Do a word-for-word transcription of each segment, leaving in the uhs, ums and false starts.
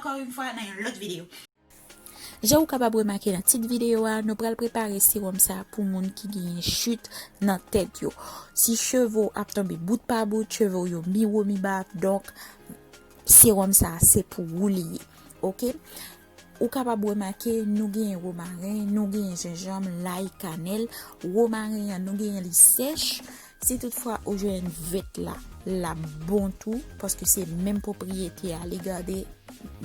encore une fois dans un autre vidéo. Jan ou kapab remake nan tit videyo a, nou pral prepare sewòm sa pou moun ki genyen chit nan tèt yo. Si cheve w ap tonbe bout pa bout, cheve w yo mi wo mi ba, donk sewòm sa se pou ou li ye. Oke? Ou kapab remake, nou genyen womaren, nou genyen jenjanm, lay, kanèl. Womaren an, nou genyen li sèch. Si toutfwa ou jwenn vèt la, l ap bon tou, paske se menm pwopriyete a, li gade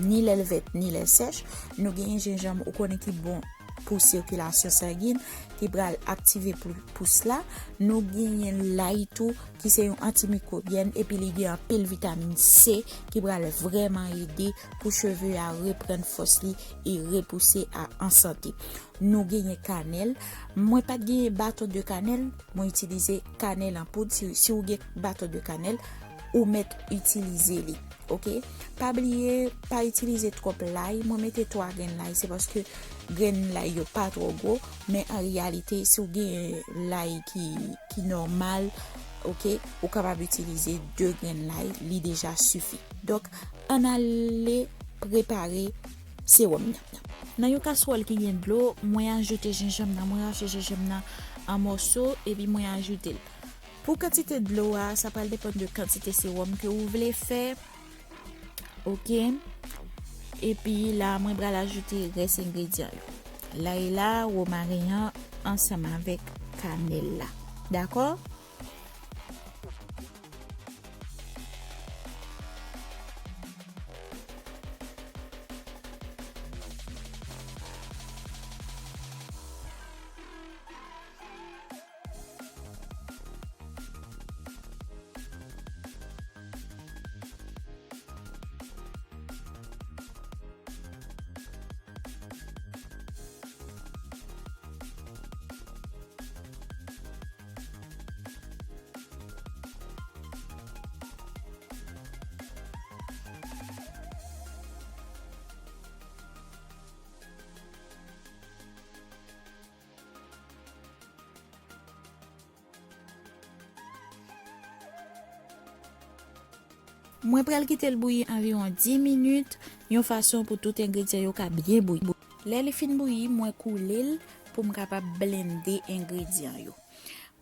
ni lè l vèt, ni lè l sèch. Nou genyen jenjanm, ou konnen ki bon pou sikilasyon sangin, ki pral aktive pou pous la. Nou genyen lay tou, ki se yon antimikwobyèn, epi li gen anpil vitamin C, ki pral vrèman ede pou cheve a reprann fòs li e repouse a an sante. Nou genyen kanèl. Mwen pa t genyen baton de kanèl, mwen itilize kanèl an poud. Si, si w gen baton de kanèl, ou mèt itilize li. Oke? Pa bliye, pa itilize twòp lay. Mwen mete twa grenn lay, se paske grenn lay yo pa twò gwo, men an reyalite, si w gen lay ki, ki nòmal, oke, ou kapab itilize de grenn lay, li deja sifi. Donk, ann ale prepare sewòm nan. Nan yon kaswòl ki gen dlo, mwen ajoute jenjanm nan, mwen rache jenjanm nan an mòso, epi mwen ajoute l. Pou kantite dlo a, sa pral depann de kantite sewòm ke ou vle fè. Oke? Epi la, mwen pral ajoute rès engredyan yo. Lay la, womaren an, ansanm avèk kanèl la. Dakò? Mwen pral kite l bouyi anviwon dis minit, yon fason pou tout engredyan yo ka byen bouyi. Lè li fin bouyi, mwen koule l pou m kapab blende engredyan yo.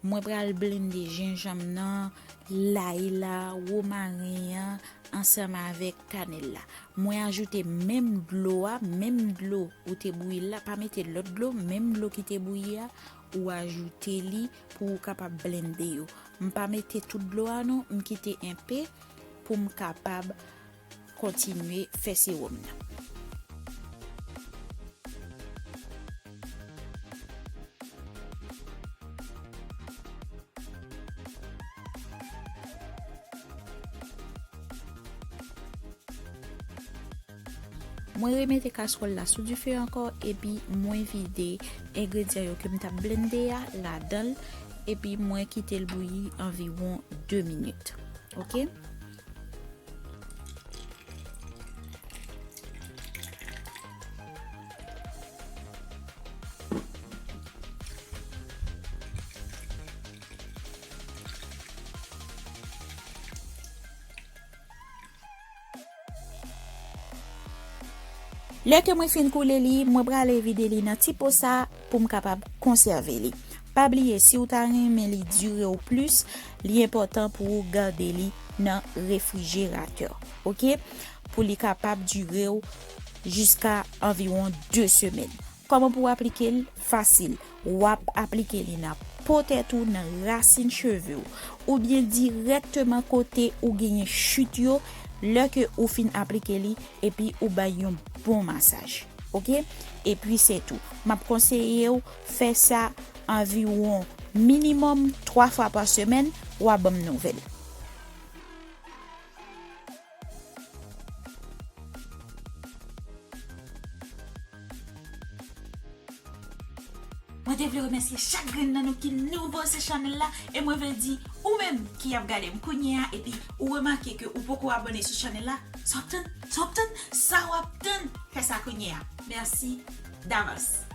Mwen pral blende jenjanm nan, lay la, womaren an, ansanm avèk kanèl la. Mwen ajoute menm dlo a, menm dlo ou te bouyi l la, pa mete lòt dlo, menm dlo ki te bouyi a, ou ajoute li pou ou kapab blende yo. M pa mete tout dlo a non, m kite enpe pou m kapab kontinye fè sewòm nan. Mwen remete kaswòl la sou dife ankò, epi mwen vide engredyan yo ke m t ap blende a ladan l, epi mwen kite l bouyi anviwon de minit. Oke? Lè ke mwen fin koule li, mwen prale vide li nan ti po sa pou m kapab konsève li. Pa bliye, si w ta renmen li dire w plis, li enpòtan pou w gade li nan refrijeratè, oke? Pou li kapab dire w jiska anviwon de semèn. Kòman pou w aplike l? Fasil. W ap aplike li nan po tèt ou, nan rasin cheve w, oubyen dirèkteman kote ou genyen chit yo, lè ke ou fin aplike li, epi ou bay yon bon masaj. Oke? Epi se tou. M ap konseye w fè sa anviwon minimòm twa fwa pa semèn, w a ban m nouvèl. Mwen te vle remèsye chak grenn nan nou ki nouvo sou chanèl la, e mwen vle di ou menm ki ap gade m kounye a epi ou remake ke ou poko abòne sou chanèl la, sa w ap tann, sa w ap tann, sa w ap tann, fè sa kounye a. Mèsi davans.